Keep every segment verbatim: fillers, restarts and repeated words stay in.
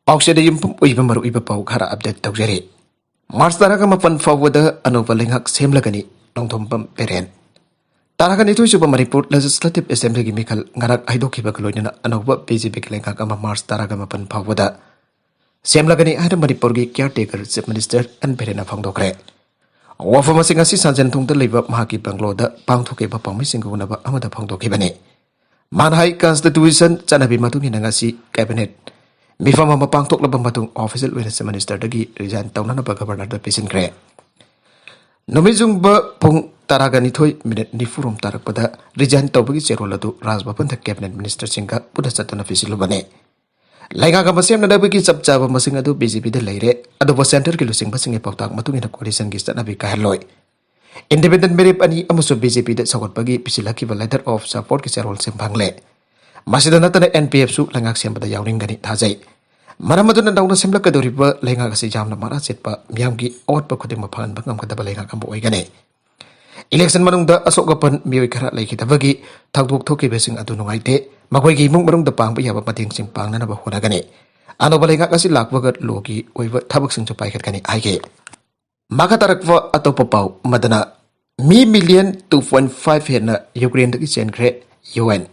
ꯄꯥꯎꯆꯦꯗ ꯌꯨꯝꯐꯝ ꯑꯣꯏꯕ ꯃꯔꯨꯑꯣꯏꯕ ꯄꯥꯎ ꯈꯔ ꯑꯞꯗꯦꯠ ꯇꯧꯖꯔꯤ꯫ ꯃꯥꯔꯆ ꯇꯔꯥꯒ ꯃꯥꯄꯟ ꯐꯥꯎꯕꯗ ꯑꯅꯧꯕ ꯂꯩꯉꯥꯛ ꯁꯦꯝꯂꯒꯅꯤ, ꯅꯣꯡꯊꯣꯝꯕꯝ ꯕꯤꯔꯦꯟ꯫ ꯇꯔꯥꯒ ꯅꯤꯊꯣꯏ ꯁꯨꯕ ꯃꯅꯤꯄꯨꯔ ꯂꯦꯖꯤꯁꯂꯦꯇꯤꯚ ꯑꯦꯁꯦꯝꯕ꯭ꯂꯤꯒꯤ ꯃꯤꯈꯜ ꯉꯔꯥꯡ ꯍꯥꯏꯗꯣꯛꯈꯤꯕꯒ ꯂꯣꯏꯅꯅ ꯑꯅꯧꯕ ꯕꯤ ꯖꯦ ꯄꯤꯒꯤ ꯂꯩꯉꯥꯛ ꯑꯃ ꯃꯥꯔꯆ ꯇꯔꯥꯒ ꯃꯥꯄꯟ ꯐꯥꯎꯕꯗ ꯁꯦꯝꯂꯒꯅꯤ ꯍꯥꯏꯅ ꯃꯅꯤꯄꯨꯔꯒꯤ ꯀꯤꯌꯥꯔ ꯇꯦꯀꯔ ꯆꯤꯐ ꯃꯤꯅꯤꯁꯇꯔ ꯑꯦꯟ ꯕꯤꯔꯦꯟꯅ ꯐꯣꯡꯗꯣꯛꯈ꯭ꯔꯦ꯫ ꯋꯥꯐꯝ ꯑꯁꯤ ꯉꯁꯤ ꯁꯟꯖꯦꯟꯊꯣꯡꯗ ꯂꯩꯕ ꯃꯍꯥꯛꯀꯤ ꯕꯪꯒ꯭ꯂꯣꯗ ꯄꯥꯡꯊꯣꯛꯈꯤꯕ ꯄꯥꯎꯃꯤꯁꯤꯡꯒ ꯎꯅꯕ ꯑꯃꯗ ꯐꯣꯡꯗꯣꯛꯈꯤꯕꯅꯤ꯫ ꯃꯥꯅ ꯍꯥꯏ, ꯀꯟꯁꯇꯤꯇ꯭ꯌꯨꯁꯟ ꯆꯠꯅꯕꯤ ꯃꯇꯨꯡ ꯏꯟꯅ ꯉꯁꯤ ꯀꯦꯕꯤꯅꯦꯠ ꯃꯤꯐꯝ ꯑꯃ ꯄꯥꯡꯊꯣꯛꯂꯕ ꯃꯇꯨꯡ ꯑꯣꯐꯤꯁꯤꯌꯦꯜ ꯑꯣꯏꯅ ꯆꯤꯐ ꯃꯤꯅꯤꯁꯇꯔꯗꯒꯤ ꯔꯤꯖꯥꯏꯟ ꯇꯧꯅꯅꯕ ꯒꯕꯔꯅꯔꯗ ꯄꯤꯁꯤꯟꯈ꯭ꯔꯦ꯫ ꯅꯨꯃꯤꯠ ꯌꯨꯡꯕ ꯄꯨꯡ ꯇꯔꯥꯒ ꯅꯤꯊꯣꯏ ꯃꯤꯅꯤꯠ ꯅꯤꯐꯨꯔꯣꯝ ꯇꯥꯔꯛꯄꯗ ꯔꯤꯖꯥꯏꯟ ꯇꯧꯕꯒꯤ ꯆꯦꯔꯣꯜ ꯑꯗꯨ ꯔꯥꯖ ꯚꯕꯟꯗ ꯀꯦꯕꯤꯅꯦꯠ ꯃꯤꯅꯤꯁꯇꯔꯁꯤꯡꯒ ꯄꯨꯟꯅ ꯆꯠꯇꯨꯅ ꯄꯤꯁꯤꯜꯂꯨꯕꯅꯤ꯫ ꯂꯩꯉꯥꯛ ꯑꯃ ꯁꯦꯝꯅꯅꯕꯒꯤ ꯆꯞ ꯆꯥꯕ ꯃꯁꯤꯡ ꯑꯗꯨ ꯕꯤ ꯖꯦ ꯄꯤꯗ ꯂꯩꯔꯦ, ꯑꯗꯨꯕꯨ ꯁꯦꯟꯇꯔꯒꯤ ꯂꯨꯆꯤꯡꯕꯁꯤꯡꯒꯤ ꯄꯥꯎꯇꯥꯛ ꯃꯇꯨꯡ ꯏꯟꯅ ꯀꯣꯂꯤꯁꯟꯒꯤ ꯆꯠꯅꯕꯤ ꯀꯥꯏꯍꯜꯂꯣꯏ꯫ ꯏꯟꯗꯤꯄꯦꯟꯗꯦꯟ ꯃꯤꯔꯦꯞ ꯑꯅꯤ ꯑꯃꯁꯨ ꯕꯤ ꯖꯦ ꯄꯤꯗ ꯁꯧꯒꯠꯄꯒꯤ ꯄꯤꯁꯤꯜꯂꯛꯈꯤꯕ ꯂꯦꯇꯔ ꯑꯣꯐ ꯁꯄꯣꯔꯠꯀꯤ ꯆꯦꯔꯣꯜꯁꯤꯡ ꯐꯪꯂꯦ꯫ ꯃꯁꯤꯗ ꯅꯠꯇꯅ ꯑꯦꯟ ꯄꯤ ꯑꯦꯐꯁꯨ ꯂꯩꯉꯥꯛ ꯁꯦꯝꯕꯗ ꯌꯥꯎꯅꯤꯡꯒꯅꯤ ꯊꯥꯖꯩ꯫ ꯃꯔꯝ ꯑꯗꯨꯅ ꯅꯧꯅ ꯁꯦꯝꯂꯛꯀꯗꯧꯔꯤꯕ ꯂꯩꯉꯥꯛ ꯑꯁꯤ ꯌꯥꯝꯅ ꯃꯔꯥ ꯆꯦꯠꯄ, ꯃꯤꯌꯥꯝꯒꯤ ꯑꯋꯥꯠꯄ ꯈꯨꯗꯤꯡꯃꯛ ꯐꯪꯍꯟꯕ ꯉꯝꯒꯗꯕ ꯂꯩꯉꯥꯛ ꯑꯃ ꯑꯣꯏꯒꯅꯤ꯫ ꯏꯂꯦꯛꯁꯟ ꯃꯅꯨꯡꯗ ꯑꯁꯣꯛ ꯑꯄꯟ ꯃꯤꯑꯣꯏ ꯈꯔ ꯂꯩꯈꯤꯗꯕꯒꯤ ꯊꯧꯗꯣꯛ ꯊꯣꯛꯈꯤꯕꯁꯤꯡ ꯑꯗꯨ ꯅꯨꯡꯉꯥꯏꯇꯦ꯫ ꯃꯈꯣꯏꯒꯤ ꯏꯃꯨꯡ ꯃꯅꯨꯡꯗ ꯄꯥꯡꯕ ꯌꯥꯕ ꯃꯇꯦꯡꯁꯤꯡ ꯄꯥꯡꯅꯅꯕ ꯍꯣꯠꯅꯒꯅꯤ꯫ ꯑꯅꯧꯕ ꯂꯩꯉꯥꯛ ꯑꯁꯤ ꯂꯥꯛꯄꯒ ꯂꯣꯒꯤ ꯑꯣꯏꯕ ꯊꯕꯛꯁꯤꯡꯁꯨ ꯄꯥꯏꯈꯠꯀꯅꯤ ꯍꯥꯏꯈꯤ꯫ ꯃꯈꯥ ꯇꯥꯔꯛꯄ ꯑꯇꯣꯞꯄ ꯄꯥꯎ ꯑꯃꯗꯅ, ꯃꯤ ꯃꯤꯂꯤꯌꯟ ꯇꯨ ꯄꯣꯏꯟꯠ ꯐꯥꯏꯚ ꯍꯦꯟꯅ ꯌꯨꯀ꯭ꯔꯦꯟꯗꯒꯤ ꯆꯦꯟꯈ꯭ꯔꯦ, ꯌꯨ ꯑꯦꯟ꯫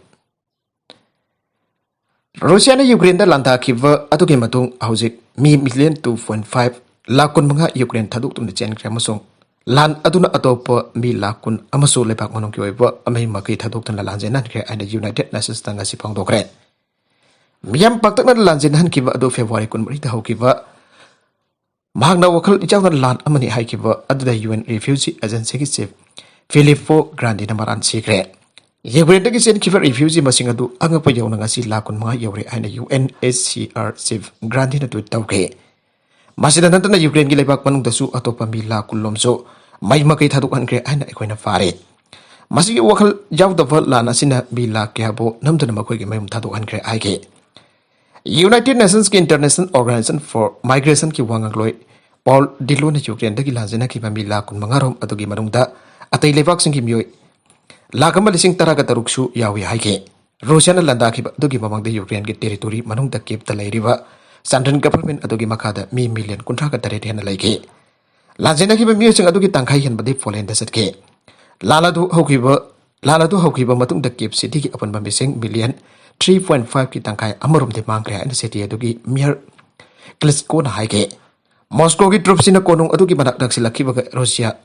ꯔꯨꯁꯤꯌꯥꯅ ꯌꯨꯀ꯭ꯔꯦꯟꯗ ꯂꯥꯟꯗꯥꯈꯤꯕ ꯑꯗꯨꯒꯤ ꯃꯇꯨꯡ ꯍꯧꯖꯤꯛ ꯃꯤ million two point five lakh ꯀꯨꯟꯃꯉꯥ ꯌꯨꯀ꯭ꯔꯦꯟ ꯊꯥꯗꯣꯛꯇꯨꯅ ꯆꯦꯟꯈ꯭ꯔꯦ ꯑꯃꯁꯨꯡ ꯂꯥꯟ ꯑꯗꯨꯅ ꯑꯇꯣꯞꯄ ꯃꯤ ꯂꯥꯈ ꯀꯨꯟ ꯑꯃꯁꯨ ꯂꯩꯕꯥꯛ ꯃꯅꯨꯡꯒꯤ ꯑꯣꯏꯕ ꯃꯍꯩ ꯃꯀꯩ ꯊꯥꯗꯣꯛꯇꯨꯅ ꯂꯥꯟ ꯆꯦꯟꯍꯟꯈ꯭ꯔꯦ ꯍꯥꯏꯅ ꯌꯨꯅꯥꯏꯇꯦꯗ ꯅꯦꯁꯟꯁꯇ ꯉꯁꯤ ꯐꯣꯡꯗꯣꯛꯈ꯭ꯔꯦ꯫ ꯃꯤꯌꯥꯝ ꯄꯥꯛꯇꯛꯅꯅ ꯂꯥꯟ ꯆꯦꯟꯍꯟꯈꯤꯕ ꯑꯗꯨ ꯐꯦꯕ꯭ꯔꯨꯋꯥꯔꯤ ꯀꯨꯟꯃꯔꯤꯗ ꯍꯧꯈꯤꯕ ꯃꯍꯥꯛꯅ ꯋꯥꯈꯜ ꯏꯆꯥꯎꯅ ꯂꯥꯟ ꯑꯃꯅꯤ ꯍꯥꯏꯈꯤꯕ ꯑꯗꯨꯗ ꯌꯨ ꯑꯦꯟ ꯔꯤꯐ꯭ꯌꯨꯖꯤ ꯑꯦꯖꯦꯟꯁꯤꯒꯤ ꯆꯤꯐ ꯐꯤꯂꯤꯞꯄꯣ ꯒ꯭ꯔꯥꯟꯗꯤꯅ ꯃꯔꯥꯟ ꯁꯤꯈ꯭ꯔꯦ꯫ ꯌꯨꯀ꯭ꯔꯦꯟꯗꯒꯤ ꯆꯦꯟꯈꯤꯕ ꯔꯤꯐ꯭ꯌꯨꯖꯤ ꯃꯁꯤꯡ ꯑꯗꯨ ꯑꯉꯛꯄ ꯌꯧꯅ ꯉꯁꯤ ꯂꯥꯈ ꯀꯨꯟꯃꯉꯥ ꯌꯧꯔꯦ ꯍꯥꯏꯅ U N H C R chief ꯒ꯭ꯔꯥꯟꯗꯤꯅ ꯇ꯭ꯋꯤꯠ ꯇꯧꯈꯤ꯫ ꯃꯁꯤꯗ ꯅꯠꯇꯅ ꯌꯨꯀ꯭ꯔꯦꯟꯒꯤ ꯂꯩꯕꯥꯛ ꯃꯅꯨꯡꯗꯁꯨ ꯑꯇꯣꯞꯄ ꯃꯤ ꯂꯥꯈ ꯀꯨꯟ ꯂꯣꯝꯁꯨ ꯃꯩ ꯃꯀꯩ ꯊꯥꯗꯣꯛꯍꯟꯈ꯭ꯔꯦ ꯍꯥꯏꯅ ꯑꯩꯈꯣꯏꯅ ꯄꯥꯔꯦ꯫ ꯃꯁꯤꯒꯤ ꯋꯥꯈꯜ ꯌꯥꯎꯗꯕ ꯂꯥꯟ ꯑꯁꯤꯅ ꯃꯤ ꯂꯥꯈ ꯀꯌꯥꯕꯨ ꯅꯝꯗꯨꯅ ꯃꯈꯣꯏꯒꯤ ꯃꯌꯨꯝ ꯊꯥꯗꯣꯛꯍꯟꯈ꯭ꯔꯦ ꯍꯥꯏꯈꯤ꯫ ꯌꯨꯅꯥꯏꯇꯦꯗ ꯅꯦꯁꯟꯁꯀꯤ ꯏꯟꯇꯔꯅꯦꯁꯅꯦꯜ ꯑꯣꯔꯒꯅꯥꯏꯖꯦꯁꯟ ꯐꯣꯔ ꯃꯥꯏꯒ꯭ꯔꯦꯁꯟꯒꯤ ꯋꯥ ꯉꯥꯡꯂꯣꯏ ꯄꯥꯎꯜ ꯗꯤꯂꯣꯅ ꯌꯨꯀ꯭ꯔꯦꯟꯗꯒꯤ ꯂꯥꯟꯖꯦꯟꯅꯈꯤꯕ ꯃꯤ ꯂꯥꯈ ꯀꯨꯟꯃꯉꯥ ꯔꯣꯝ ꯑꯗꯨꯒꯤ ꯃꯅꯨꯡꯗ ꯑꯇꯩ ꯂꯩꯕꯥꯛꯁꯤꯡꯒꯤ ꯃꯤꯑꯣꯏ ꯂꯥꯈ ꯑꯃ ꯂꯤꯁꯤꯡ ꯇꯔꯥꯒ ꯇꯔꯨꯛꯁꯨ ꯌꯥꯎꯏ ꯍꯥꯏꯈꯤ꯫ ꯔꯨꯁꯤꯌꯥꯅ ꯂꯥꯟꯗꯥꯈꯤꯕ ꯑꯗꯨꯒꯤ ꯃꯃꯥꯡꯗ ꯌꯨꯀ꯭ꯔꯦꯟꯒꯤ ꯇꯦꯔꯤꯇꯣꯔꯤ ꯃꯅꯨꯡꯗ ꯀꯦꯞꯇ ꯂꯩꯔꯤꯕ Central government ꯑꯗꯨꯒꯤ ꯃꯈꯥꯗ ꯃꯤ ꯃꯤꯂꯤꯌꯟ ꯀꯨꯟꯊ꯭ꯔꯥꯒ ꯇꯔꯦꯠ ꯍꯦꯟꯅ ꯂꯩꯈꯤ꯫ ꯂꯥꯟꯖꯦꯟꯅꯈꯤꯕ ꯃꯤꯑꯣꯏꯁꯤꯡ ꯑꯗꯨꯒꯤ ꯇꯪꯈꯥꯏ ꯍꯦꯟꯕꯗꯤ ꯄꯣꯂꯦꯟꯗ ꯆꯠꯈꯤ꯫ ꯂꯥꯟ ꯑꯗꯨ ꯍꯧꯈꯤꯕ ꯂꯥꯟ ꯑꯗꯨ ꯍꯧꯈꯤꯕ ꯃꯇꯨꯡꯗ ꯀꯤꯞ ꯁꯤꯇꯤꯒꯤ ꯑꯄꯨꯟꯕ ꯃꯤꯁꯤꯡ ꯃꯤꯂꯤꯌꯟ ꯊ꯭ꯔꯤ ꯄꯣꯏꯟ ꯐꯥꯏꯚꯀꯤ ꯇꯪꯈꯥꯏ ꯑꯃꯔꯣꯝꯗꯤ ꯃꯥꯡꯈ꯭ꯔꯦ ꯍꯥꯏꯅ ꯁꯤꯇꯤ ꯑꯗꯨꯒꯤ ꯃꯤꯌꯔ ꯀ꯭ꯂꯤꯁꯀꯣꯅ ꯍꯥꯏꯈꯤ꯫ ꯃꯣꯁꯀꯣꯒꯤ ꯇ꯭ꯔꯨꯞꯁꯤꯡꯅ ꯀꯣꯅꯨꯡ ꯑꯗꯨꯒꯤ ꯃꯅꯥꯛ ꯅꯛꯁꯤꯜꯂꯛꯈꯤꯕꯒ ꯔꯨꯁꯤꯌꯥ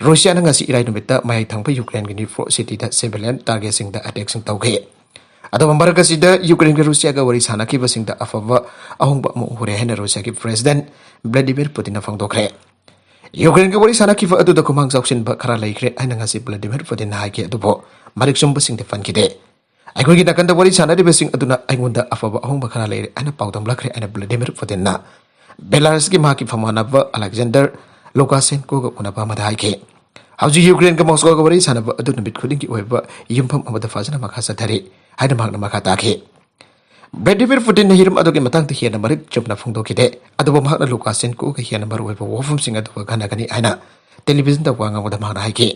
ꯔꯨꯁꯤꯌꯥꯅ ꯉꯁꯤ ꯏꯔꯥꯏ ꯅꯨꯃꯤꯠꯇ ꯃꯌꯥꯏ ꯊꯪꯕ ꯌꯨꯀ꯭ꯔꯦꯟꯒꯤ ꯅꯤꯄ꯭ꯔꯣ ꯁꯤꯇꯤꯗ ꯁꯤꯚꯤꯂꯤꯌꯟ ꯇꯥꯔꯒꯦꯠꯁꯤꯡꯗ ꯑꯦꯇꯦꯛꯁꯤꯡ ꯇꯧꯈꯤ꯫ ꯑꯗꯨꯒ ꯃꯔꯛ ꯑꯁꯤꯗ ꯌꯨꯀ꯭ꯔꯦꯟꯒ ꯔꯨꯁꯤꯌꯥꯒ ꯋꯥꯔꯤ ꯁꯥꯟꯅꯈꯤꯕꯁꯤꯡꯗ ꯑꯐꯕ ꯑꯍꯣꯡꯕ ꯑꯃ ꯎꯔꯦ ꯍꯥꯏꯅ ꯔꯨꯁꯤꯌꯥꯒꯤ ꯄ꯭ꯔꯦꯁꯤꯗꯦꯟꯠ ꯚ꯭ꯂꯥꯗꯤꯃꯤꯔ ꯄꯨꯇꯤꯟꯅ ꯐꯣꯡꯗꯣꯛꯈ꯭ꯔꯦ꯫ ꯌꯨꯀ꯭ꯔꯦꯟꯒ ꯋꯥꯔꯤ ꯁꯥꯟꯅꯈꯤꯕ ꯑꯗꯨꯗ ꯈꯨꯃꯥꯡ ꯆꯥꯎꯁꯤꯟꯕ ꯈꯔ ꯂꯩꯈ꯭ꯔꯦ ꯍꯥꯏꯅ ꯉꯁꯤ ꯚ꯭ꯂꯥꯗꯤꯃꯤꯔ ꯄꯨꯇꯤꯟꯅ ꯍꯥꯏꯈꯤ, ꯑꯗꯨꯕꯨ ꯃꯔꯤꯛ ꯆꯨꯝꯕꯁꯤꯡꯗꯤ ꯄꯟꯈꯤꯗꯦ꯫ ꯑꯩꯈꯣꯏꯒꯤ ꯅꯥꯀꯟꯗ ꯋꯥꯔꯤ ꯁꯥꯟꯅꯔꯤꯕꯁꯤꯡ ꯑꯗꯨꯅ ꯑꯩꯉꯣꯟꯗ ꯑꯐꯕ ꯑꯍꯣꯡꯕ ꯈꯔ ꯂꯩꯔꯦ ꯍꯥꯏꯅ ꯄꯥꯎꯗꯝꯂꯛꯈ꯭ꯔꯦ ꯍꯥꯏꯅ ꯚ꯭ꯂꯥꯗꯤꯃꯤꯔ ꯄꯨꯇꯤꯟꯅ ꯕꯦꯂꯥꯔꯁꯀꯤ ꯃꯍꯥꯛꯀꯤ ꯐꯝꯃꯥꯟꯅꯕ ꯑꯂꯦꯛꯖꯦꯟꯗꯔ ꯂꯨꯀꯥꯁꯦꯟꯀꯣꯒ ꯎꯅꯕ ꯑꯃꯗ ꯍꯥꯏꯈꯤ꯫ ꯍꯧꯖꯤꯛ ꯌꯨꯀ꯭ꯔꯦꯟꯒ ꯃꯣꯁꯀꯣꯒ ꯋꯥꯔꯤ ꯁꯥꯟꯅꯕ ꯑꯗꯨ ꯅꯨꯃꯤꯠ ꯈꯨꯗꯤꯡꯒꯤ ꯑꯣꯏꯕ ꯌꯨꯝꯐꯝ ꯑꯃꯗ ꯐꯖꯅ ꯃꯈꯥ ꯆꯠꯊꯔꯤ ꯍꯥꯏꯅ ꯃꯍꯥꯛꯅ ꯃꯈꯥ ꯇꯥꯈꯤ꯫ ꯚ꯭ꯂꯥꯗꯤꯃꯤꯔ ꯄꯨꯇꯤꯟꯅ ꯍꯤꯔꯝ ꯑꯗꯨꯒꯤ ꯃꯇꯥꯡꯗ ꯍꯦꯟꯅ ꯃꯔꯤꯛ ꯆꯨꯝꯅ ꯐꯣꯡꯗꯣꯛꯈꯤꯗꯦ, ꯑꯗꯨꯕꯨ ꯃꯍꯥꯛꯅ ꯂꯨꯀꯥꯁꯦꯟꯀꯣꯒ ꯍꯦꯟꯅ ꯃꯔꯨꯑꯣꯏꯕ ꯋꯥꯐꯝꯁꯤꯡ ꯑꯗꯨ ꯈꯟꯅꯒꯅꯤ ꯍꯥꯏꯅ ꯇꯦꯂꯤꯚꯤꯖꯟꯗ ꯋꯥ ꯉꯥꯡꯕꯗ ꯃꯍꯥꯛꯅ ꯍꯥꯏꯈꯤ꯫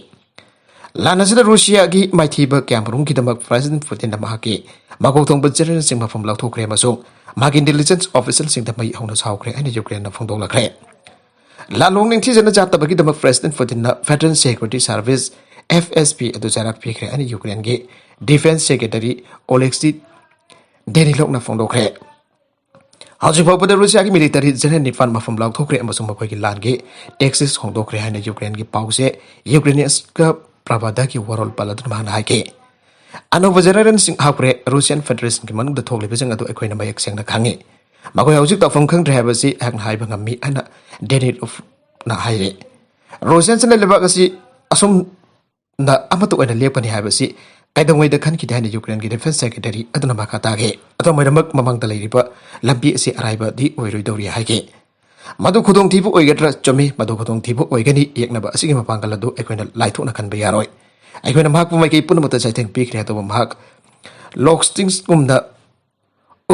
ꯂꯥꯟ ꯑꯁꯤꯗ ꯔꯨꯁꯤꯌꯥꯒꯤ ꯃꯥꯏꯊꯤꯕ ꯀꯌꯥ ꯃꯔꯨꯝꯒꯤꯗꯃꯛ ꯄ꯭ꯔꯦꯁꯤꯗꯦꯟꯠ ꯄꯨꯇꯤꯟꯅ ꯃꯍꯥꯛꯀꯤ ꯃꯀꯣꯛ ꯊꯣꯡꯕ ꯖꯦꯅꯔꯦꯜꯁꯤꯡ ꯃꯐꯝ ꯂꯧꯊꯣꯛꯈ꯭ꯔꯦ ꯑꯃꯁꯨꯡ ꯃꯍꯥꯛꯀꯤ ꯏꯟꯇꯦꯂꯤꯖꯦꯟꯁ ꯑꯣꯐꯤꯁꯤꯌꯦꯜꯁꯤꯡꯗ ꯃꯩ ꯍꯧꯅ ꯁꯥꯎꯈ꯭ꯔꯦ ꯍꯥꯏꯅ ꯌꯨꯀ꯭ꯔꯦꯟꯅ ꯐꯣꯡꯗꯣꯛꯂꯛꯈ꯭ꯔꯦ꯫ ꯂꯥꯜꯂꯣꯡ ꯅꯤꯡꯊꯤꯖꯅ ꯆꯥꯠꯇꯕꯒꯤꯗꯃꯛ ꯄ꯭ꯔꯦꯁꯤꯗꯦꯟꯠ ꯄꯨꯇꯤꯟꯅ federal security service, F S B, ꯑꯗꯨ ꯆꯩꯔꯥꯛ ꯄꯤꯈ꯭ꯔꯦ ꯍꯥꯏꯅ ꯌꯨꯀ꯭ꯔꯦꯟꯒꯤ ꯗꯤꯐꯦꯟꯁ ꯁꯦꯀ꯭ꯔꯦꯇꯔꯤ ꯑꯣꯂꯦꯛꯁꯤ ꯗꯦꯅꯤꯂꯣꯚꯅ ꯐꯣꯡꯗꯣꯛꯈ꯭ꯔꯦ꯫ ꯍꯧꯖꯤꯛ ꯐꯥꯎꯕꯗ ꯔꯨꯁꯤꯌꯥꯒꯤ ꯃꯤꯂꯤꯇꯔꯤ ꯖꯦꯅꯔꯦꯜ ꯅꯤꯄꯥꯟ ꯃꯐꯝ ꯂꯥꯎꯊꯣꯛꯈ꯭ꯔꯦ ꯑꯃꯁꯨꯡ ꯃꯈꯣꯏꯒꯤ ꯂꯥꯟꯒꯤ ꯇꯦꯛꯇꯤꯛꯁ ꯍꯣꯡꯗꯣꯛꯈ꯭ꯔꯦ ꯍꯥꯏꯅ ꯌꯨꯀ꯭ꯔꯦꯟꯒꯤ ꯄꯥꯎꯁꯦ ꯌꯨꯀ꯭ꯔꯦꯅꯤꯌꯟꯁꯀ ꯄ꯭ꯔꯚꯥꯗꯥꯒꯤ ꯋꯥꯔꯣꯜ ꯄꯜꯂꯗꯨꯅ ꯃꯍꯥꯛꯅ ꯍꯥꯏꯈꯤ꯫ ꯑꯅꯧꯕ ꯖꯦꯅꯔꯦꯜꯁꯤꯡ ꯍꯥꯞꯈ꯭ꯔꯦ꯫ ꯔꯨꯁꯤꯌꯥꯟ ꯐꯦꯗꯔꯦꯁꯟꯒꯤ ꯃꯅꯨꯡꯗ ꯊꯣꯛꯂꯤꯕꯁꯤꯡ ꯑꯗꯨ ꯑꯩꯈꯣꯏꯅ ꯃꯌꯦꯛ ꯁꯦꯡꯅ ꯈꯪꯉꯤ꯫ ꯃꯈꯣꯏ ꯍꯧꯖꯤꯛ ꯇꯧꯐꯝ ꯈꯪꯗ꯭ꯔꯦ ꯍꯥꯏꯕꯁꯤ ꯑꯩꯍꯥꯛꯅ ꯍꯥꯏꯕ ꯉꯝꯃꯤ ꯍꯥꯏꯅ ꯗꯦꯅꯤꯂꯣꯚꯅ ꯍꯥꯏꯔꯤ꯫ ꯔꯨꯁꯤꯌꯥꯟꯁꯤꯡꯅ ꯂꯩꯕꯥꯛ ꯑꯁꯤ ꯑꯁꯨꯝ ꯅ ꯑꯃꯠꯇ ꯑꯣꯏꯅ ꯂꯦꯞꯀꯅꯤ ꯍꯥꯏꯕꯁꯤ ꯀꯩꯗꯧꯉꯩꯗ ꯈꯟꯈꯤꯗꯦ ꯍꯥꯏꯅ ꯌꯨꯀ꯭ꯔꯦꯟꯒꯤ ꯗꯤꯐꯦꯟꯁ ꯁꯦꯀ꯭ꯔꯦꯇꯔꯤ ꯑꯗꯨꯅ ꯃꯈꯥ ꯇꯥꯈꯤ꯫ ꯑꯗꯨꯝ ꯑꯣꯏꯅꯃꯛ, ꯃꯃꯥꯡꯗ ꯂꯩꯔꯤꯕ ꯂꯝꯕꯤ ꯑꯁꯤ ꯑꯔꯥꯏꯕꯗꯤ ꯑꯣꯏꯔꯣꯏꯗꯧꯔꯤ ꯍꯥꯏꯈꯤ꯫ ꯃꯗꯨ ꯈꯨꯗꯣꯡꯊꯤꯕ ꯑꯣꯏꯒꯗ꯭ꯔꯥ? ꯆꯨꯝꯃꯤ, ꯃꯗꯨ ꯈꯨꯗꯣꯡꯊꯤꯕ ꯑꯣꯏꯒꯅꯤ꯫ ꯌꯦꯛꯅꯕ ꯑꯁꯤꯒꯤ ꯃꯄꯥꯡꯒꯜ ꯑꯗꯨ ꯑꯩꯈꯣꯏꯅ ꯂꯥꯏꯊꯣꯛꯅ ꯈꯟꯕ ꯌꯥꯔꯣꯏ꯫ ꯑꯩꯈꯣꯏꯅ ꯃꯍꯥꯛꯄꯨ ꯃꯥꯏꯀꯩ ꯄꯨꯝꯅꯃꯛꯇ ꯆꯩꯊꯦꯡ ꯄꯤꯈ꯭ꯔꯦ, ꯑꯗꯨꯕꯨ ꯃꯍꯥꯛ ꯂꯣꯛꯁꯇꯤꯡꯁꯀꯨꯝꯅ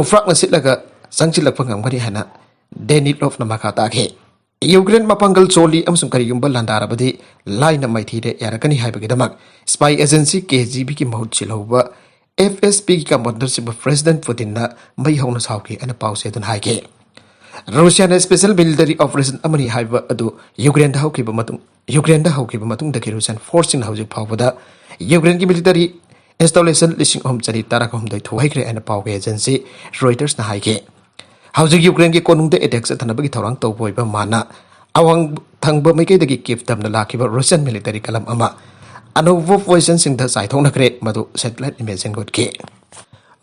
ꯎꯐ꯭ꯔꯥꯛꯅ ꯁꯤꯠꯂꯒ ꯆꯪꯁꯤꯜꯂꯛꯄ ꯉꯝꯒꯅꯤ ꯍꯥꯏꯅ ꯗꯦꯅꯤꯂꯣꯚꯅ ꯃꯈꯥ ꯇꯥꯈꯤ꯫ ꯌꯨꯀ꯭ꯔꯦꯟ ꯃꯄꯥꯡꯒꯜ ꯆꯣꯜꯂꯤ ꯑꯃꯁꯨꯡ ꯀꯔꯤꯒꯨꯝꯕ ꯂꯥꯟꯗꯥꯔꯕꯗꯤ ꯂꯥꯏꯅ ꯃꯥꯏꯊꯤꯗ ꯌꯥꯔꯛꯀꯅꯤ ꯍꯥꯏꯕꯒꯤꯗꯃꯛ ꯁ꯭ꯄꯥꯏ ꯑꯦꯖꯦꯟꯁꯤ ꯀꯦ ꯖꯤ ꯕꯤꯒꯤ ꯃꯍꯨꯠ ꯁꯤꯜꯍꯧꯕ ꯑꯦꯐ ꯑꯦꯁ ꯄꯤꯒꯤ ꯀꯃꯥꯟꯗꯔꯁꯤꯡꯕꯨ ꯄ꯭ꯔꯦꯁꯤꯗꯦꯟꯠ ꯄꯨꯇꯤꯟꯅ ꯃꯩ ꯍꯧꯅ ꯁꯥꯎꯈꯤ ꯍꯥꯏꯅ ꯄꯥꯎꯁꯦ ꯑꯗꯨꯅ ꯍꯥꯏꯈꯤ꯫ ꯔꯨꯁꯤꯌꯥꯅ ꯁ꯭ꯄꯦꯁꯦꯜ ꯃꯤꯂꯤꯇꯔꯤ ꯑꯣꯄꯔꯦꯁꯟ ꯑꯃꯅꯤ ꯍꯥꯏꯕ ꯑꯗꯨ ꯌꯨꯀ꯭ꯔꯦꯟꯗ ꯍꯧꯈꯤꯕ ꯃꯇꯨꯡ, ꯌꯨꯀ꯭ꯔꯦꯟꯗ ꯍꯧꯈꯤꯕ ꯃꯇꯨꯡꯗꯒꯤ ꯔꯨꯁꯤꯌꯥꯟ ꯐꯣꯔꯁꯁꯤꯡꯅ ꯍꯧꯖꯤꯛ ꯐꯥꯎꯕꯗ ꯌꯨꯀ꯭ꯔꯦꯟꯒꯤ ꯃꯤꯂꯤꯇꯔꯤ ꯏꯟꯁꯇꯣꯂꯦꯁꯟ ꯂꯤꯁꯤꯡ ꯑꯍꯨꯝ ꯆꯅꯤ ꯇꯔꯥꯍꯨꯝꯗꯣꯏ ꯊꯨꯒꯥꯏꯈ꯭ꯔꯦ ꯍꯥꯏꯅ ꯄꯥꯎꯒꯤ ꯑꯦꯖꯦꯟꯁꯤ ꯔꯣꯏꯇꯔꯁꯅ ꯍꯥꯏꯈꯤ꯫ ꯍꯧꯖꯤꯛ ꯌꯨꯀ꯭ꯔꯦꯟꯒꯤ ꯀꯣꯅꯨꯡꯗ ꯑꯦꯇꯦꯛ ꯆꯠꯊꯅꯕꯒꯤ ꯊꯧꯔꯥꯡ ꯇꯧꯕ ꯑꯣꯏꯕ ꯃꯥꯅ ꯑꯋꯥꯡ ꯊꯪꯕ ꯃꯥꯏꯀꯩꯗꯒꯤ ꯀꯤꯞ ꯇꯝꯅ ꯂꯥꯛꯈꯤꯕ ꯔꯨꯁꯤꯌꯟ ꯃꯤꯂꯤꯇꯔꯤ ꯀꯂꯝ ꯑꯃ ꯑꯅꯧꯕ ꯄꯣꯖꯤꯁꯟꯁꯤꯡꯗ ꯆꯥꯏꯊꯣꯛꯅꯈ꯭ꯔꯦ, ꯃꯗꯨ ꯁꯦꯇꯦꯂꯥꯏꯠ ꯏꯃꯦꯖꯁꯤꯡ ꯎꯠꯈꯤ꯫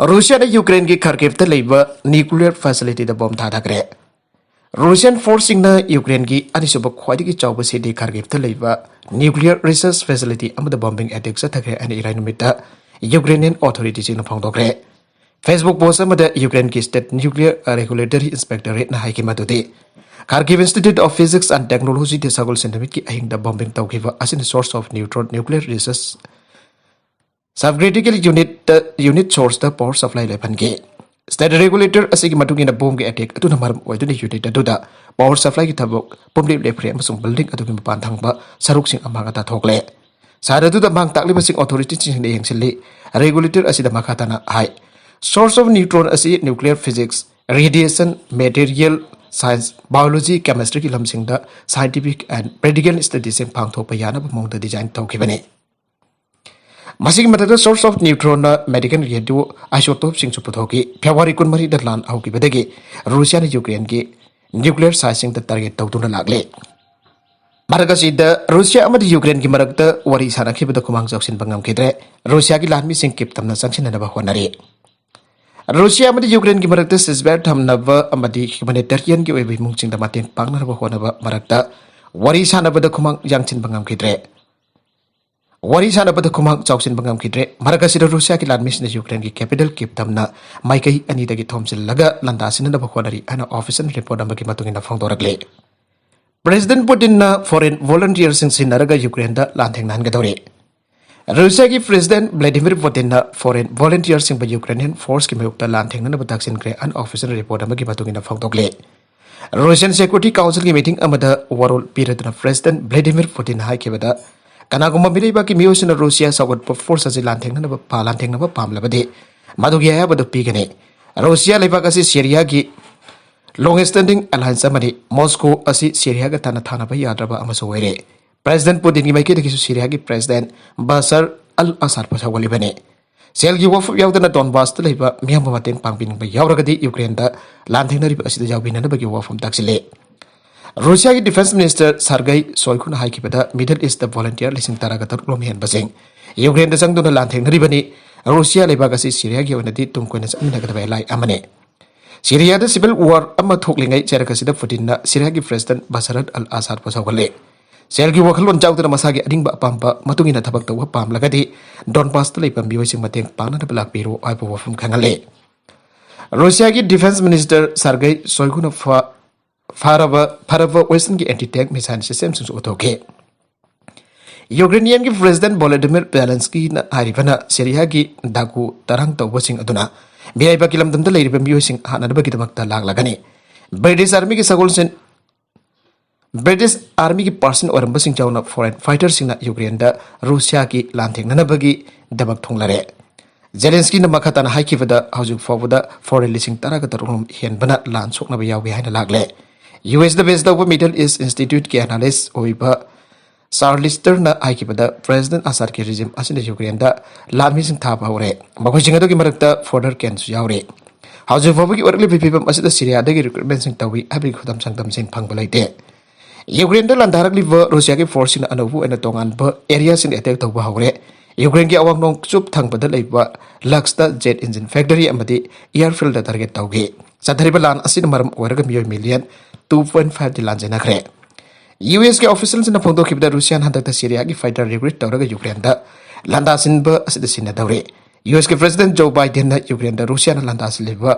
ꯔꯨꯁꯤꯌꯥꯅ ꯌꯨꯀ꯭ꯔꯦꯟꯒꯤ ꯈꯥꯔꯀꯤꯚꯇ ꯂꯩꯕ ꯅ꯭ꯌꯨꯀ꯭ꯂꯤꯌꯔ ꯐꯦꯁꯤꯂꯤꯇꯤꯗ ꯕꯣꯝ ꯊꯥꯊꯈ꯭ꯔꯦ꯫ ꯔꯨꯁꯤꯌꯟ ꯐꯣꯔꯁꯁꯤꯡꯅ ꯌꯨꯀ꯭ꯔꯦꯟꯒꯤ ꯑꯅꯤꯁꯨꯕ ꯈ꯭ꯋꯥꯏꯗꯒꯤ ꯆꯥꯎꯕ ꯁꯤꯇꯤ ꯈꯥꯔꯀꯤꯚꯇ ꯂꯩꯕ ꯅ꯭ꯌꯨꯀ꯭ꯂꯤꯌꯔ ꯔꯤꯁꯔꯆ ꯐꯦꯁꯤꯂꯤꯇꯤ ꯑꯃꯗ ꯕꯣꯝꯕꯤꯡ ꯑꯦꯇꯦꯛ ꯆꯠꯊꯈ꯭ꯔꯦ ꯍꯥꯏꯅ ꯏꯔꯥꯏ ꯅꯨꯃꯤꯠꯇ ꯌꯨꯀ꯭ꯔꯦꯅꯤꯌꯟ ꯑꯣꯊꯣꯔꯤꯇꯤꯁꯤꯡꯅ ꯐꯣꯡꯗꯣꯛꯈ꯭ꯔꯦ꯫ ꯐꯦꯁꯕꯨꯛ ꯄꯣꯁ ꯑꯃꯗ ꯌꯨꯀ꯭ꯔꯦꯟꯒꯤ ꯁ꯭ꯇꯦꯠ ꯅ꯭ꯌꯨꯀ꯭ꯂꯤꯌꯔ ꯔꯦꯒꯨꯂꯦꯇꯔꯤ ꯏꯟꯁꯄꯦꯛꯇꯣꯔꯦꯠꯅ ꯍꯥꯏꯈꯤ ꯃꯗꯨꯗꯤ Kharkiv Institute of Physics and Technology ꯗ ꯁꯒꯣꯜꯁꯦꯟ ꯅꯨꯃꯤꯠꯀꯤ ꯑꯍꯤꯡꯗ ꯕꯣꯝꯕꯤꯡ ꯇꯧꯈꯤꯕ ꯑꯁꯤꯅ source of neutron nuclear research subcritical unit unit source ꯇ power supply ꯂꯦꯞꯍꯟꯈꯤ꯫ ꯁ꯭ꯇꯦꯠ ꯔꯦꯒꯨꯂꯦꯇꯔ ꯑꯁꯤꯒꯤ ꯃꯇꯨꯡ ꯏꯟꯅ ꯕꯣꯝꯒꯤ ꯑꯦꯇꯦꯛ ꯑꯗꯨꯅ ꯃꯔꯝ ꯑꯣꯏꯗꯨꯅ ꯌꯨꯅꯤꯠ ꯑꯗꯨꯗ power supply ꯒꯤ ꯊꯕꯛ ꯄꯨꯝꯂꯦꯞ ꯂꯦꯞꯈ꯭ꯔꯦ ꯑꯃꯁꯨꯡ ꯕꯤꯜꯗꯤꯡ ꯑꯗꯨꯒꯤ ꯃꯄꯥꯟ ꯊꯪꯕ ꯁꯔꯨꯛꯁꯤꯡ ꯑꯃꯥꯡ ꯑꯇꯥ ꯊꯣꯛꯂꯦ꯫ ꯁꯍꯔ ꯑꯗꯨꯗ ꯃꯥꯡ ꯇꯥꯛꯂꯤꯕꯁꯤꯡ ꯑꯣꯊꯣꯔꯤꯇꯤꯁꯤꯡꯅ ꯌꯦꯡꯁꯤꯜꯂꯤ꯫ ꯔꯦꯒꯨꯂꯦꯇꯔ ꯑꯁꯤꯗ ꯃꯈꯥ ꯇꯥꯅ ꯍꯥꯏ, source of neutron ꯑꯁꯤ nuclear physics, radiation, material science, biology, chemistry ꯒꯤ ꯂꯝꯁꯤꯡꯗ scientific and practical study ꯁꯤꯡ ꯄꯥꯡꯊꯣꯛꯄ ꯌꯥꯅꯕ ꯃꯑꯣꯡꯗ design ꯇꯧꯈꯤꯕꯅꯤ꯫ ꯃꯁꯤꯒꯤ ꯃꯊꯛꯇ source of neutron ꯅ medical radio isotope ꯁꯤꯡꯁꯨ ꯄꯨꯊꯣꯛꯈꯤ꯫ ꯐꯦꯕ꯭ꯔꯨꯋꯥꯔꯤ ꯀꯨꯟꯃꯔꯤꯗ ꯂꯥꯟ ꯍꯧꯈꯤꯕꯗꯒꯤ ꯔꯨꯁꯤꯌꯥꯅ ꯌꯨꯀ꯭ꯔꯦꯟꯒꯤ nuclear site ꯁꯤꯡꯗ target ꯇꯧꯗꯨꯅ ꯂꯥꯛꯂꯤ꯫ ꯃꯔꯛ ꯑꯁꯤꯗ ꯔꯨꯁꯤꯌꯥ ꯑꯃꯗꯤ ꯌꯨꯀ꯭ꯔꯦꯟꯒꯤ ꯃꯔꯛꯇ ꯋꯥꯔꯤ ꯁꯥꯅꯈꯤꯕꯗ ꯈꯨꯃꯥꯡ ꯆꯥꯎꯁꯤꯟꯕ ꯉꯝꯈꯤꯗ꯭ꯔꯦ꯫ ꯔꯨꯁꯤꯌꯥꯒꯤ ꯂꯥꯟꯃꯤꯁꯤꯡ ꯀꯤꯞ ꯇꯝꯅ ꯆꯪꯁꯤꯟꯅꯅꯕ ꯍꯣꯠꯅꯔꯤ꯫ ꯔꯨꯁꯤꯌꯥ ꯑꯃꯗꯤ ꯌꯨꯀ꯭ꯔꯦꯟꯒꯤ ꯃꯔꯛꯇ ceasefire ꯊꯝꯅꯕ ꯑꯃꯗꯤ humanitarian ꯒꯤ ꯑꯣꯏꯕ ꯏꯃꯨꯡꯁꯤꯡꯗ ꯃꯇꯦꯡ ꯄꯥꯡꯅꯅꯕ ꯍꯣꯠꯅꯕ ꯃꯔꯛꯇ ꯋꯥꯔꯤ ꯁꯥꯅꯕꯗ ꯈꯨꯃꯥꯡ ꯌꯥꯡꯁꯤꯟꯕ ꯉꯝꯈꯤꯗ꯭ꯔꯦ꯫ ꯋꯥꯔꯤ ꯁꯥꯅꯕꯗ ꯈꯨꯃꯥꯡ ꯆꯥꯎꯁꯤꯟꯕ ꯉꯝꯈꯤꯗ꯭ꯔꯦ꯫ ꯃꯔꯛ ꯑꯁꯤꯗ ꯔꯨꯁꯤꯌꯥꯒꯤ ꯂꯥꯟꯃꯤꯁꯤꯡꯅ ꯌꯨꯀ꯭ꯔꯦꯟꯒꯤ capital ꯀꯤꯞ ꯇꯝꯅ ꯃꯥꯏꯀꯩ ꯑꯅꯤꯗꯒꯤ ꯊꯣꯝꯖꯤꯜꯂꯒ ꯂꯥꯟꯗꯥꯁꯤꯟꯅꯅꯕ ꯍꯣꯠꯅꯔꯤ ꯍꯥꯏꯅ official report ꯑꯃꯒꯤ ꯃꯇꯨꯡ ꯏꯟꯅ ꯐꯣꯡꯗꯣꯔꯛꯂꯤ꯫ ꯄ꯭ꯔꯦꯁꯤꯗꯦꯟꯠ ꯄꯨꯇꯤꯟꯅ foreign volunteer ꯁꯤꯡ ꯁꯤꯟꯅꯔꯒ ꯌꯨꯀ꯭ꯔꯦꯟꯗ ꯂꯥꯟꯊꯦꯡꯅꯍꯟꯒꯗꯧꯔꯤ꯫ ꯔꯨꯁꯤꯌꯥꯒꯤ ꯄ꯭ꯔꯦꯁꯤꯗꯦꯟꯠ ꯚ꯭ꯂꯥꯗꯤꯃꯤꯔ ꯄꯨꯇꯤꯟꯅ foreign volunteer ꯁꯤꯡꯕꯨ ꯌꯨꯀ꯭ꯔꯦꯅꯤꯌꯟ ꯐꯣꯔꯁꯀꯤ ꯃꯥꯌꯣꯛꯇ ꯂꯥꯟꯊꯦꯡꯅꯅꯕ ꯇꯛꯁꯤꯟꯈ꯭ꯔꯦ, unofficial report ꯑꯃꯒꯤ ꯃꯇꯨꯡ ꯏꯟꯅ ꯐꯣꯡꯗꯣꯛꯂꯤ꯫ ꯔꯨꯁꯤꯌꯟ ꯁꯦꯀ꯭ꯌꯨꯔꯤꯇꯤ ꯀꯥꯎꯟꯁꯤꯜꯒꯤ ꯃꯤꯇꯤꯡ ꯑꯃꯗ ꯋꯥꯔꯣꯜ ꯄꯤꯔꯗꯨꯅ ꯄ꯭ꯔꯦꯁꯤꯗꯦꯟꯠ ꯚ꯭ꯂꯥꯗꯤꯃꯤꯔ ꯄꯨꯇꯤꯟꯅ ꯍꯥꯏꯈꯤꯕꯗ, ꯀꯅꯥꯒꯨꯝꯕ ꯃꯤꯔꯩꯕꯥꯛꯀꯤ ꯃꯤꯑꯣꯏꯁꯤꯡꯅ ꯔꯨꯁꯤꯌꯥ ꯆꯥꯎꯈꯠꯄ ꯐꯣꯔꯁ ꯑꯁꯤ ꯂꯥꯟꯊꯦꯡꯅꯅꯕ ꯄꯥ-, ꯂꯥꯟꯊꯦꯡꯅꯕ ꯄꯥꯝꯂꯕꯗꯤ, ꯃꯗꯨꯒꯤ ꯑꯌꯥꯕꯗꯨ ꯄꯤꯒꯅꯤ꯫ ꯔꯨꯁꯤꯌꯥ ꯂꯩꯕꯥꯛ ꯑꯁꯤ ꯁꯤꯔꯤꯌꯥꯒꯤ long standing alliance ꯑꯃꯅꯤ꯫ ꯃꯣꯁꯀꯣ ꯑꯁꯤ ꯁꯤꯔꯤꯌꯥꯒ ꯇꯥꯟꯅ ꯊꯥꯅꯕ ꯌꯥꯗ꯭ꯔꯕ ꯑꯃꯁꯨ ꯑꯣꯏꯔꯦ꯫ ꯄ꯭ꯔꯦꯁꯤꯗꯦꯟꯠ ꯄꯨꯇꯤꯟꯒꯤ ꯃꯥꯏꯀꯩꯗꯒꯤꯁꯨ ꯁꯤꯔꯤꯌꯥꯒꯤ ꯄ꯭ꯔꯦꯁꯤꯗꯦꯟꯠ ꯕꯁꯔ ꯑꯜ ꯑꯁꯥꯗꯄꯨ ꯁꯧꯒꯠꯂꯤꯕꯅꯤ꯫ ꯁꯦꯜꯒꯤ ꯋꯥꯐꯝ ꯌꯥꯎꯗꯅ ꯗꯣꯟꯕꯥꯁꯇ ꯂꯩꯕ ꯃꯤꯌꯥꯝꯕꯨ ꯃꯇꯦꯡ ꯄꯥꯡꯕꯤꯅꯤꯡꯕ ꯌꯥꯎꯔꯒꯗꯤ ꯌꯨꯀ꯭ꯔꯦꯟꯗ ꯂꯥꯟꯊꯦꯡꯅꯔꯤꯕ ꯑꯁꯤꯗ ꯌꯥꯎꯕꯤꯅꯅꯕꯒꯤ ꯋꯥꯐꯝ ꯇꯥꯛꯁꯤꯜꯂꯤ꯫ ꯔꯨꯁꯤꯌꯥꯒꯤ ꯗꯤꯐꯦꯟꯁ ꯃꯤꯅꯤꯁꯇꯔ ꯁꯥꯔꯒꯩ ꯁꯣꯏꯒꯨꯅ ꯍꯥꯏꯈꯤꯕꯗ, ꯃꯤꯗꯜ ꯏꯁꯇ ꯚꯣꯂꯟꯇꯤꯌꯔ ꯂꯤꯁꯤꯡ ꯇꯔꯥꯒ ꯇꯔꯨꯛ ꯂꯣꯝ ꯍꯦꯟꯕꯁꯤꯡ ꯌꯨꯀ꯭ꯔꯦꯟꯗ ꯆꯪꯗꯨꯅ ꯂꯥꯟꯊꯦꯡꯅꯔꯤꯕꯅꯤ꯫ ꯔꯨꯁꯤꯌꯥ ꯂꯩꯕꯥꯛ ꯑꯁꯤ ꯁꯤꯔꯤꯌꯥꯒꯤ ꯑꯣꯏꯅꯗꯤ ꯇꯨꯡ ꯀꯣꯏꯅ ꯆꯠꯃꯤꯟꯅꯒꯗꯕ ꯑꯦꯂꯥꯏ ꯑꯃꯅꯤ꯫ ꯁꯤꯔꯤꯌꯥꯗ ꯁꯤꯚꯤꯜ ꯋꯥꯔ ꯑꯃ ꯊꯣꯛꯂꯤꯉꯩ ꯆꯩꯔꯛ ꯑꯁꯤꯗ ꯄꯨꯇꯤꯟꯅ ꯁꯤꯔꯤꯌꯥꯒꯤ ꯄ꯭ꯔꯦꯁꯤꯗꯦꯟꯠ ꯕꯁꯔꯠ ꯑꯜ ꯑꯁꯥꯗꯄꯨ ꯁꯧꯒꯠꯂꯤ꯫ ꯁꯦꯜꯒꯤ ꯋꯥꯈꯜꯂꯣꯟ ꯌꯥꯎꯗꯅ ꯃꯁꯥꯒꯤ ꯑꯅꯤꯡꯕ ꯑꯄꯥꯝꯕ ꯃꯇꯨꯡ ꯏꯟꯅ ꯊꯕꯛ ꯇꯧꯕ ꯄꯥꯝꯂꯒꯗꯤ ꯗꯣꯟꯕꯥꯁꯇ ꯂꯩꯕ ꯃꯤꯑꯣꯏꯁꯤꯡ ꯃꯇꯦꯡ ꯄꯥꯡꯅꯅꯕ ꯂꯥꯛꯄꯤꯔꯣ ꯍꯥꯏꯕ ꯋꯥꯐꯝ ꯈꯪꯍꯜꯂꯤ꯫ ꯔꯨꯁꯤꯌꯥꯒꯤ ꯗꯤꯐꯦꯟꯁ ꯃꯤꯅꯤꯁꯇꯔ ꯁꯥꯔꯒꯩ ꯁꯣꯏꯒꯨꯅ ꯐ-, ꯐꯔꯕ, ꯐꯔꯕ ꯋꯦꯁꯇꯔꯟꯒꯤ ꯑꯦꯟꯇꯤ ꯇꯦꯡ ꯃꯤꯁꯥꯏꯜ ꯁꯤꯁꯇꯦꯝꯁꯤꯡꯁꯨ ꯎꯠꯊꯣꯛꯈꯤ꯫ ꯌꯨꯀ꯭ꯔꯦꯅꯤꯌꯟꯒꯤ ꯄ꯭ꯔꯦꯁꯤꯗꯦꯟꯠ ꯚꯣꯂꯣꯗꯤꯃꯤꯔ ꯖꯦꯂꯦꯟꯁꯀꯤꯅ ꯍꯥꯏꯔꯤꯕꯅ ꯁꯤꯔꯤꯌꯥꯒꯤ ꯗꯥꯀꯨ ꯇꯔꯥꯡ ꯇꯧꯕꯁꯤꯡ ꯑꯗꯨꯅ ꯃꯤꯔꯩꯕꯥꯛꯀꯤ ꯂꯝꯗꯝꯗ ꯂꯩꯔꯤꯕ ꯃꯤꯑꯣꯏꯁꯤꯡ ꯍꯥꯠꯅꯅꯕꯒꯤꯗꯃꯛꯇ ꯂꯥꯛꯂꯒꯅꯤ꯫ ꯕ꯭ꯔꯤꯇꯤꯁ ꯑꯥꯔꯃꯤꯒꯤ ꯁꯒꯣꯜꯁꯦꯟ, ꯕ꯭ꯔꯤꯇꯤꯁ ꯑꯥꯔꯃꯤꯒꯤ ꯄꯥꯔꯁꯟ ꯑꯣꯏꯔꯝꯕꯁꯤꯡ ꯌꯥꯎꯅ ꯐꯣꯔꯦꯟ ꯐꯥꯏꯇꯔꯁꯤꯡꯅ ꯌꯨꯀ꯭ꯔꯦꯟꯗ ꯔꯨꯁꯤꯌꯥꯒꯤ ꯂꯥꯟꯊꯦꯡꯅꯅꯕꯒꯤꯗꯃꯛ ꯊꯨꯡꯂꯔꯦ꯫ ꯖꯦꯂꯦꯟꯁꯀꯤꯅ ꯃꯈꯥ ꯇꯥꯅ ꯍꯥꯏꯈꯤꯕꯗ, ꯍꯧꯖꯤꯛ ꯐꯥꯎꯕꯗ ꯐꯣꯔꯦꯟ ꯂꯤꯁꯤꯡ ꯇꯔꯥꯒ ꯇꯔꯨꯛ ꯔꯣꯝ ꯍꯦꯟꯕꯅ ꯂꯥꯟ ꯁꯣꯛꯅꯕ ꯌꯥꯎꯒꯦ ꯍꯥꯏꯅ ꯂꯥꯛꯂꯦ꯫ ꯌꯨ ꯑꯦꯁꯇ ꯕꯦꯁ ꯇꯧꯕ ꯃꯤꯗꯜ ꯏꯁ ꯏꯟꯁꯇꯤꯇ꯭ꯌꯨꯠꯀꯤ ꯑꯦꯅꯥꯂꯤꯁ ꯑꯣꯏꯕ ꯆꯥꯔꯂꯤꯁ ꯇꯔꯅ ꯍꯥꯏꯈꯤꯕꯗ, ꯄ꯭ꯔꯦꯁꯤꯗꯦꯟꯠ ꯑꯁꯥꯗꯀꯤ ꯔꯤꯖꯤꯝ ꯑꯁꯤꯅ ꯌꯨꯀ꯭ꯔꯦꯟꯗ ꯂꯥꯟꯃꯤꯁꯤꯡ ꯊꯥꯕ ꯍꯧꯔꯦ꯫ ꯃꯈꯣꯏꯁꯤꯡ ꯑꯗꯨꯒꯤ ꯃꯔꯛꯇ ꯐꯣꯔꯦꯟ ꯀꯦꯟꯁꯨ ꯌꯥꯎꯔꯤ꯫ ꯍꯧꯖꯤꯛ ꯐꯥꯎꯕꯒꯤ ꯑꯣꯏꯔꯛꯂꯤꯕ ꯐꯤꯕꯝ ꯑꯁꯤꯗ ꯁꯤꯔꯤꯌꯥꯗꯒꯤ ꯔꯤꯀ꯭ꯔꯨꯠꯃꯦꯟꯁꯤꯡ ꯇꯧꯏ ꯍꯥꯏꯕꯒꯤ ꯈꯨꯗꯝ ꯁꯪꯗꯝꯁꯤꯡ ꯐꯪꯕ ꯂꯩꯇꯦ꯫ ꯌꯨꯀ꯭ꯔꯦꯟꯗ ꯂꯥꯟꯗꯥꯔꯛꯂꯤꯕ ꯔꯨꯁꯤꯌꯥꯒꯤ ꯐꯣꯔꯁꯁꯤꯡꯅ ꯑꯅꯧꯕ ꯑꯣꯏꯅ ꯇꯣꯉꯥꯟꯕ ꯑꯦꯔꯤꯌꯥꯁꯤꯡꯗ ꯑꯦꯇꯦꯛ ꯇꯧꯕ ꯍꯧꯔꯦ꯫ ꯌꯨꯀ꯭ꯔꯦꯟꯒꯤ ꯑꯋꯥꯡ ꯅꯣꯡꯆꯨꯞ ꯊꯪꯕꯗ ꯂꯩꯕ ꯂꯛꯁꯇ ꯖꯦꯠ ꯏꯟꯖꯤꯟ ꯐꯦꯛꯇꯔꯤ ꯑꯃꯗꯤ ꯑꯦꯌꯔꯐꯤꯜꯗ ꯇꯥꯔꯒꯦꯠ ꯇꯧꯈꯤ꯫ ꯆꯠꯊꯔꯤꯕ ꯂꯥꯟ ꯑꯁꯤꯅ ꯃꯔꯝ ꯑꯣꯏꯔꯒ ꯃꯤꯑꯣꯏ ꯃꯤꯂꯤꯌꯟ ꯇꯨ ꯄꯣꯏꯟꯠ ꯐꯥꯏꯚꯇꯤ ꯂꯥꯟꯖꯦꯟꯅꯈ꯭ꯔꯦ꯫ ꯌꯨ ꯑꯦꯁꯀꯤ ꯑꯣꯐꯤꯁꯤꯌꯦꯜꯁꯤꯡꯅ ꯐꯣꯡꯗꯣꯛꯈꯤꯕꯗ, ꯔꯨꯁꯤꯌꯥꯅ ꯍꯟꯗꯛꯇ ꯁꯤꯔꯤꯌꯥꯒꯤ ꯐꯥꯏꯇꯔ ꯔꯤꯀ꯭ꯔꯨꯠ ꯇꯧꯔꯒ ꯌꯨꯀ꯭ꯔꯦꯟꯗ ꯂꯥꯟꯗꯥꯁꯤꯟꯕ ꯑꯁꯤꯗ ꯁꯤꯖꯤꯟꯅꯗꯧꯔꯤ꯫ ꯌꯨ ꯑꯦꯁꯀꯤ ꯄ꯭ꯔꯦꯁꯤꯗꯦꯟꯠ ꯖꯣ ꯕꯥꯏꯗꯦꯟꯅ ꯌꯨꯀ꯭ꯔꯦꯟꯗ ꯔꯨꯁꯤꯌꯥꯅ ꯂꯥꯟꯗꯥꯁꯤꯜꯂꯤꯕ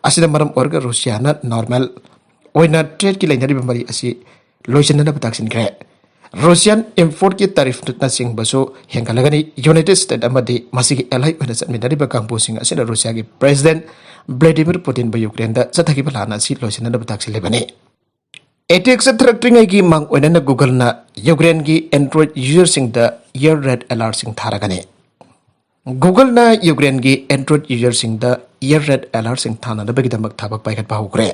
ꯑꯁꯤꯅ ꯃꯔꯝ ꯑꯣꯏꯔꯒ ꯔꯨꯁꯤꯌꯥꯅ ꯅꯣꯔꯃꯦꯜ ꯑꯣꯏꯅ ꯇ꯭ꯔꯦꯗꯀꯤ ꯂꯩꯅꯔꯤꯕ ꯃꯔꯤ ꯑꯁꯤ ꯂꯣꯏꯁꯤꯟꯅꯅꯕ ꯇꯥꯛꯁꯤꯟꯈ꯭ꯔꯦ꯫ ꯔꯨꯁꯤꯌꯥꯟ ꯏꯝꯄꯣꯔꯠꯀꯤ ꯇꯥꯔꯤꯐꯅꯆꯤꯡꯕꯁꯨ ꯍꯦꯟꯒꯠꯂꯒꯅꯤ꯫ ꯌꯨꯅꯥꯏꯇꯦꯗ ꯁ꯭ꯇꯦꯠ ꯑꯃꯗꯤ ꯃꯁꯤꯒꯤ ꯑꯦꯂꯥꯏ ꯑꯣꯏꯅ ꯆꯠꯃꯤꯟꯅꯔꯤꯕ ꯀꯥꯡꯕꯨꯁꯤꯡ ꯑꯁꯤꯅ ꯔꯨꯁꯤꯌꯥꯒꯤ ꯄ꯭ꯔꯦꯁꯤꯗꯦꯟꯠ ꯚ꯭ꯂꯥꯗꯤꯃꯤꯔ ꯄꯨꯇꯤꯟꯕꯨ ꯌꯨꯀ꯭ꯔꯦꯟꯗ ꯆꯠꯊꯈꯤꯕ ꯂꯥꯟ ꯑꯁꯤ ꯂꯣꯏꯁꯤꯟꯅꯅꯕ ꯇꯥꯛꯁꯤꯜꯂꯤꯕꯅꯤ꯫ ꯑꯦꯇꯦꯛ ꯆꯠꯊꯔꯛꯇ꯭ꯔꯤꯉꯩꯒꯤ ꯃꯥꯡ ꯑꯣꯏꯅꯅ Google-ꯅ ꯌꯨꯀ꯭ꯔꯦꯟꯒꯤ Android user-ꯁꯤꯡꯗ Air Raid alert-ꯁꯤꯡ ꯊꯥꯔꯒꯅꯤ꯫ Google-ꯅ ꯌꯨꯀ꯭ꯔꯦꯟꯒꯤ Android user-ꯁꯤꯡꯗ Air Raid alert-ꯁꯤꯡ ꯊꯥꯅꯅꯕꯒꯤꯗꯃꯛ ꯊꯕꯛ ꯄꯥꯏꯈꯠꯄ ꯍꯧꯈ꯭ꯔꯦ꯫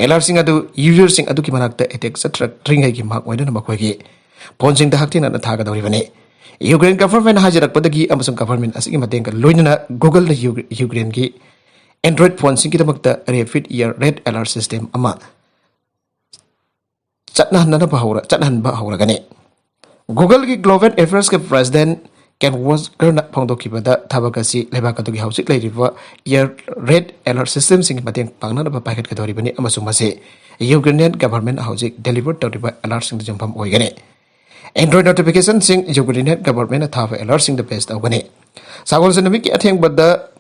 Alert-ꯁꯤꯡ ꯑꯗꯨ user-ꯁꯤꯡ ꯑꯗꯨꯒꯤ ꯃꯅꯥꯛꯇ ꯑꯦꯇꯦꯛ ꯆꯠꯊꯔꯛꯇ꯭ꯔꯤꯉꯩꯒꯤ ꯃꯥꯡ ꯑꯣꯏꯅꯅ ꯃꯈꯣꯏꯒꯤ ꯐꯣꯟꯁꯤꯡꯗ ꯍꯛꯊꯦꯡꯅꯅ ꯊꯥꯒꯗꯧꯔꯤꯕꯅꯤ꯫ ꯌꯨꯀ꯭ꯔꯦꯟ government ꯍꯥꯏꯖꯔꯛꯄꯗꯒꯤ ꯑꯃꯁꯨꯡ government ꯑꯁꯤꯒꯤ ꯃꯇꯦꯡꯒ ꯂꯣꯏꯅꯅ Google-ꯅ ꯌꯨ-, ꯌꯨꯀ꯭ꯔꯦꯟꯒꯤ Android ꯐꯣꯟꯁꯤꯡꯒꯤꯗꯃꯛꯇ rapid Air Raid alert system ꯑꯃ ꯆꯠꯅꯍꯟꯅꯕ ꯍꯧꯔ-, ꯆꯠꯅꯍꯟꯕ ꯍꯧꯔꯒꯅꯤ꯫ Google-ꯒꯤ Global Affairs-ꯀꯤ president Ken Walker-ꯅ ꯐꯣꯡꯗꯣꯛꯈꯤꯕꯗ, ꯊꯕꯛ ꯑꯁꯤ ꯂꯩꯕꯥꯛ ꯑꯗꯨꯒꯤ ꯍꯧꯖꯤꯛ ꯂꯩꯔꯤꯕ Air Raid alert system-ꯁꯤꯡꯒꯤ ꯃꯇꯦꯡ ꯄꯥꯡꯅꯅꯕ ꯄꯥꯏꯈꯠꯀꯗꯧꯔꯤꯕꯅꯤ ꯑꯃꯁꯨꯡ ꯃꯁꯤ Ukrainian government ꯍꯧꯖꯤꯛ deliver ꯇꯧꯔꯤꯕ alert-ꯁꯤꯡꯗ ꯌꯨꯝꯐꯝ ꯑꯣꯏꯒꯅꯤ꯫ Android notification-ꯁꯤꯡ Ukrainian government-ꯅ ꯊꯥꯕ alert-ꯁꯤꯡꯗ base ꯇꯧꯒꯅꯤ꯫ ꯁꯒꯣꯜꯁꯦꯟ ꯅꯨꯃꯤꯠꯀꯤ ꯑꯊꯦꯡꯕꯗ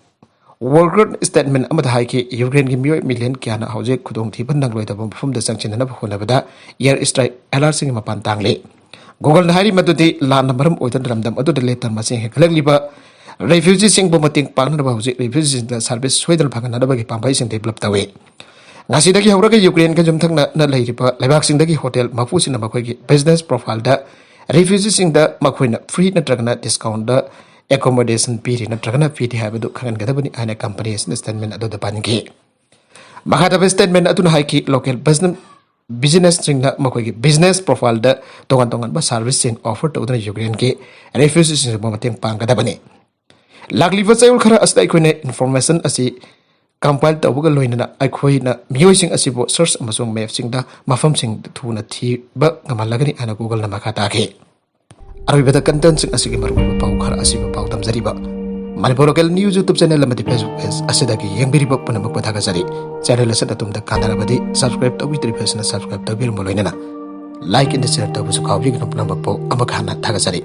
Walker statement ꯑꯃꯗ ꯍꯥꯏꯈꯤ, ꯌꯨꯀ꯭ꯔꯦꯟꯒꯤ ꯃꯤꯑꯣꯏ million ꯀꯌꯥꯅ ꯍꯧꯖꯤꯛ ꯈꯨꯗꯣꯡꯊꯤꯕ ꯅꯪꯂꯣꯏꯗꯕ ꯃꯐꯝꯗ ꯆꯪꯁꯤꯟꯅꯅꯕ ꯍꯣꯠꯅꯕꯗ air strike alert-ꯁꯤꯡꯒꯤ ꯃꯄꯥꯟ ꯇꯥꯡꯂꯤ꯫ Google-ꯅ ꯍꯥꯏꯔꯤ ꯃꯗꯨꯗꯤ ꯂꯥꯟꯅ ꯃꯔꯝ ꯑꯣꯏꯗꯨꯅ ꯂꯝꯗꯝ ꯑꯗꯨꯗ ꯂꯦꯇꯅ ꯃꯁꯤꯡ ꯍꯦꯟꯒꯠꯂꯛꯂꯤꯕ refugee-ꯁꯤꯡꯕꯨ ꯃꯇꯦꯡ ꯄꯥꯡꯅꯅꯕ ꯍꯧꯖꯤꯛ refugee-ꯁꯤꯡꯗ service ꯁꯣꯏꯗꯅ ꯐꯪꯍꯟꯅꯕꯒꯤ ꯄꯥꯝꯕꯩꯁꯤꯡ develop ꯇꯧꯏ꯫ ꯉꯁꯤꯗꯒꯤ ꯍꯧꯔꯒ ꯌꯨꯀ꯭ꯔꯦꯟꯒ ꯌꯨꯝꯊꯪꯅꯅ ꯂꯩꯔꯤꯕ ꯂꯩꯕꯥꯛꯁꯤꯡꯗꯒꯤ hotel ꯃꯄꯨꯁꯤꯡꯅ ꯃꯈꯣꯏꯒꯤ business profile-ꯗ refugee-ꯁꯤꯡꯗ ꯃꯈꯣꯏꯅ free ꯅꯠꯇ꯭ꯔꯒꯅ discount-ꯗ accommodation ꯄꯤꯔꯤ ꯅꯠꯇ꯭ꯔꯒꯅ ꯄꯤꯗꯦ ꯍꯥꯏꯕꯗꯨ ꯈꯪꯍꯟꯒꯗꯕꯅꯤ ꯍꯥꯏꯅ company ꯑꯁꯤꯅ statement ꯑꯗꯨꯗ ꯄꯟꯈꯤ꯫ ꯃꯈꯥ ꯇꯥꯕ statement ꯑꯗꯨꯅ ꯍꯥꯏꯈꯤ, local business, business-ꯁꯤꯡꯅ ꯃꯈꯣꯏꯒꯤ business profile-ꯗ ꯇꯣꯉꯥꯟ ꯇꯣꯉꯥꯟꯕ service-ꯁꯤꯡ offer ꯇꯧꯗꯨꯅ ꯌꯨꯀ꯭ꯔꯦꯟꯒꯤ refugee-ꯁꯤꯡꯕꯨ ꯃꯇꯦꯡ ꯄꯥꯡꯒꯗꯕꯅꯤ꯫ ꯂꯥꯛꯂꯤꯕ ꯆꯌꯣꯜ ꯈꯔ ꯑꯁꯤꯗ ꯑꯩꯈꯣꯏꯅ information ꯑꯁꯤ compile ꯇꯧꯕꯒ ꯂꯣꯏꯅꯅ ꯑꯩꯈꯣꯏꯅ ꯃꯤꯑꯣꯏꯁꯤꯡ ꯑꯁꯤꯕꯨ search ꯑꯃꯁꯨꯡ map-ꯁꯤꯡꯗ ꯃꯐꯝꯁꯤꯡ ꯊꯨꯅ ꯊꯤꯕ ꯉꯝꯍꯜꯂꯒꯅꯤ ꯍꯥꯏꯅ Google-ꯅ ꯃꯈꯥ ꯇꯥꯈꯤ꯫ ꯑꯔꯣꯏꯕꯗ content-ꯁꯤꯡ ꯑꯁꯤꯒꯤ ꯃꯔꯨꯑꯣꯏꯕ ꯄꯥꯎ ꯈꯔ ꯑꯁꯤꯕꯨ ꯄꯥꯎꯗꯝꯖꯔꯤꯕ Manipur Local News YouTube channel ꯑꯃꯗꯤ Facebook page ꯑꯁꯤꯗꯒꯤ ꯌꯦꯡꯕꯤꯔꯤꯕ ꯄꯨꯝꯅꯃꯛꯄꯨ ꯊꯥꯒꯠꯆꯔꯤ꯫ Channel ꯑꯁꯤꯗ ꯑꯗꯣꯝꯗ ꯀꯥꯟꯅꯔꯕꯗꯤ subscribe ꯇꯧꯕꯤꯗ꯭ꯔꯤꯕꯁꯤꯅ subscribe ꯇꯧꯕꯤꯔꯝꯕ ꯂꯣꯏꯅꯅ like and share ꯇꯧꯕꯁꯨ ꯀꯥꯎꯕꯤꯒꯅꯨ꯫ ꯄꯨꯝꯅꯃꯛꯄꯨ ꯑꯃꯨꯛ ꯍꯟꯅ ꯊꯥꯒꯠꯆꯔꯤ꯫